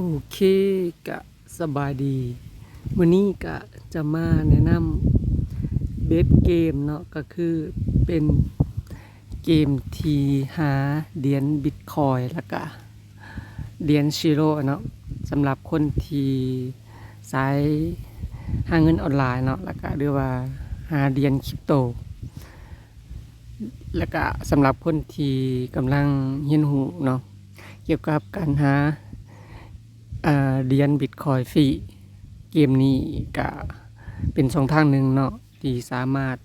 ໂອເຄ ກະສະບາຍດີ. ມື້ນີ້ກະຈະມາແນະນຳເບດເກມເນາະ ກະຄືເປັນເກມທີ່ຫາຫຼຽນບິດຄອຍ ແລ້ວກະຫຼຽນຊີໂຣເນາະ ສຳລັບຄົນທີ່ສາຍຫາເງິນອອນລາຍເນາະ ແລ້ວກະ ຫຼືວ່າຫາຫຼຽນຄຣິບໂຕ ແລ້ວກະສຳລັບຄົນທີ່ກຳລັງຮຽນຮູ້ເນາະ ກ່ຽວກັບການຫາ ອາ ຫຼຽນບິດຄອຍຟຣີ. ເກມນີ້ກະເປັນຊ່ອງທາງໜຶ່ງເນາະ ທີ່ສາມາດ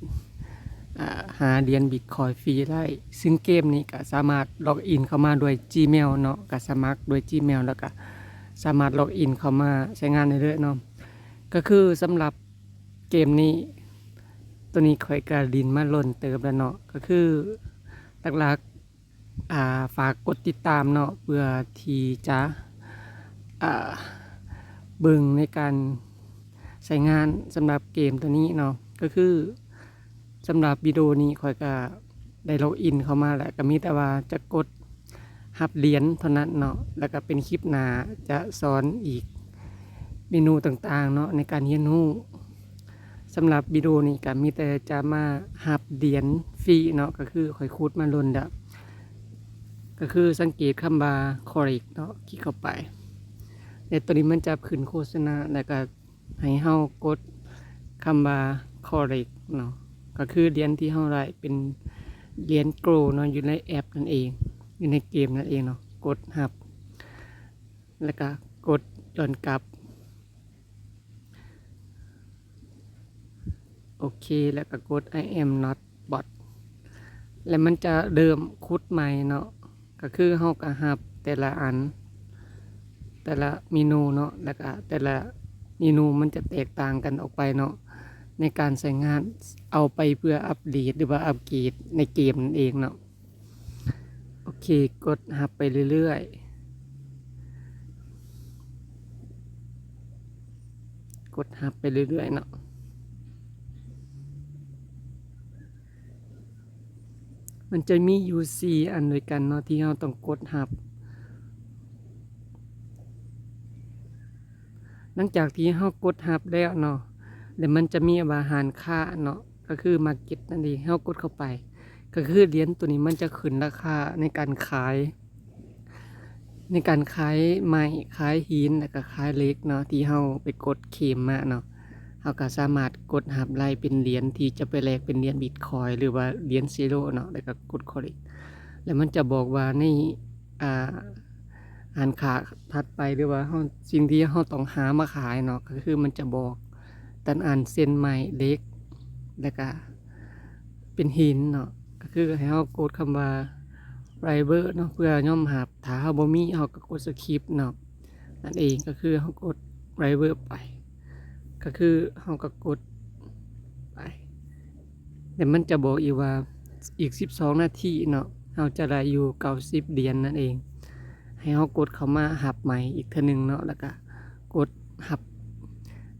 ອາ ຫາຫຼຽນບິດຄອຍຟຣີໄດ້ ຊຶ່ງເກມນີ້ກະສາມາດລັອກອິນເຂົ້າມາດ້ວຍຈີເມວເນາະ ກະສະໝັກດ້ວຍຈີເມວ ແລ້ວກະສາມາດລັອກອິນເຂົ້າມາໃຊ້ງານໄດ້ເລີຍເນາະ. ກະຄືສຳລັບເກມນີ້ ໂຕນີ້ຂ້ອຍກະຫຼິ້ນມາດົນເຕີບແລ້ວເນາະ ກະຄືຫຼັກໆ ອາ ຝາກກົດຕິດຕາມເນາະ ເພື່ອທີ່ຈະ ອາ ເບິ່ງໃນການໃຊ້ງານສຳລັບເກມໂຕນີ້ເນາະ. ກະຄືສຳລັບວິດີໂອນີ້ ຂ້ອຍກະໄດ້ລັອກອິນເຂົ້າມາແລ້ວ ກະມີແຕ່ວ່າຈະກົດຮັບຫຼຽນເທົ່ານັ້ນເນາະ ແລ້ວກະເປັນຄລິບໜ້າຈະສອນອີກເມນູຕ່າງໆເນາະ ໃນການຮຽນຮູ້. ສຳລັບວິດີໂອນີ້ກະມີແຕ່ຈະມາຮັບຫຼຽນຟຣີເນາະ ກະຄືຂ້ອຍຂຸດມາດົນແລ້ວ ກະຄືສັງເກດຄຳວ່າ collect ເນາະ ຄລິກເຂົ້າໄປ ແລະ ໂຕນີ້ມັນຈະຂຶ້ນໂຄສະນາ ແລ້ວກະໃຫ້ເຮົາກົດຄຳວ່າ collect ເນາະ ກະຄືຫຼຽນທີ່ເຮົາໄດ້ເປັນຫຼຽນ gold ເນາະ ຢູ່ໃນແອັບນັ້ນເອງ ຢູ່ໃນເກມນັ້ນເອງເນາະ ກົດຮັບ ແລ້ວກະກົດຍ້ອນກັບ ໂອເຄ ແລ້ວກະກົດ I am not bot ແລ້ວມັນຈະເລີ່ມຂຸດໃໝ່ເນາະ ກະຄືເຮົາກະຮັບແຕ່ລະອັນ ແຕ່ລະເມນູເນາະ ແລ້ວກະແຕ່ລະເມນູມັນຈະແຕກຕ່າງກັນອອກໄປເນາະ ໃນການໃຊ້ງານ ເອົາໄປເພື່ອອັບເດດ ຫຼືວ່າອັບເກຣດໃນເກມນັ້ນເອງເນາະ. ໂອເຄ ກົດຮັບໄປເລື້ອຍໆ ກົດຮັບໄປເລື້ອຍໆເນາະ. ມັນຈະມີຢູ່ສີ່ອັນດ້ວຍກັນເນາະ ທີ່ເຮົາຕ້ອງກົດຮັບ. ຫຼັງຈາກທີ່ເຮົາກົດຮັບແລ້ວເນາະ ແລ້ວມັນຈະມີວ່າຮ້ານຄ້າເນາະ ກະຄື market ນັ້ນເອງ ເຮົາກົດເຂົ້າໄປ ກະຄືຫຼຽນໂຕນີ້ມັນຈະຂຶ້ນລາຄາໃນການຂາຍ ໃນການຂາຍໄມ້ ຂາຍຫີນ ແລ້ວກະຂາຍເຫຼັກເນາະ ທີ່ເຮົາໄປກົດເຄມມາເນາະ ເຮົາກະສາມາດກົດຮັບໄດ້ເປັນຫຼຽນທີ່ຈະໄປແລກເປັນຫຼຽນບິດຄອຍ ຫຼືວ່າຫຼຽນຊີໂຣເນາະ ແລ້ວກະກົດ collect ແລ້ວມັນຈະບອກວ່າໃນ ອ່າ ຮ້ານຄ້າຖັດໄປ ຫຼືວ່າເຮົາ ສິ່ງທີ່ເຮົາຕ້ອງຫາມາຂາຍເນາະ ກະຄືມັນຈະບອກ ແຕ່ອັນເຊັ່ນໄມ້ ເຫຼັກ ແລ້ວກະເປັນຫີນເນາະ ກະຄືໃຫ້ເຮົາກົດຄຳວ່າ driver ເນາະ ເພື່ອຍອມຮັບ ຖ້າເຮົາບໍ່ມີເຮົາກະກົດ skip ເນາະ ນັ້ນເອງ ກະຄືເຮົາກົດ driver ໄປ ກະຄືເຮົາກະກົດໄປ ແລ້ວມັນຈະບອກອີກວ່າ ອີກສິບສອງນາທີເນາະ ເຮົາຈະໄດ້ຢູ່ເກົ້າສິບຫຼຽນນັ້ນເອງ ໃຫ້ເຮົາກົດເຂົ້າມາຮັບໃໝ່ອີກເທື່ອໜຶ່ງເນາະ ແລ້ວກະກົດຮັບ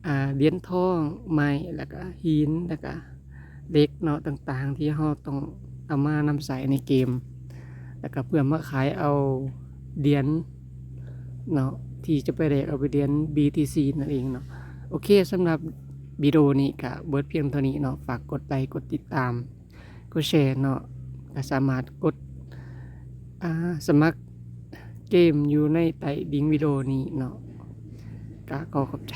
ອາ ຫຼຽນທອງ ໄມ້ ແລ້ວກະຫີນ ແລ້ວກະເຫຼັກເນາະ ຕ່າງໆ ທີ່ເຮົາຕ້ອງເອົາມານຳໃຊ້ໃນເກມ ແລ້ວກະເພື່ອມາຂາຍເອົາຫຼຽນເນາະ ທີ່ຈະໄປແລກເອົາໄປຫຼຽນ BTC ນັ້ນເອງເນາະ. ໂອເຄ ສຳລັບວິດີໂອນີ້ກະເບິດພຽງເທົ່ານີ້ເນາະ ຝາກກົດໄລ ກົດຕິດຕາມ ກົດແຊເນາະ ກະສາມາດກົດ ອາ ສະໝັກເກມຢູ່ໃນໃຕ້ລິ້ງວິດີໂອນີ້ເນາະ ກະຂໍຂອບໃຈ.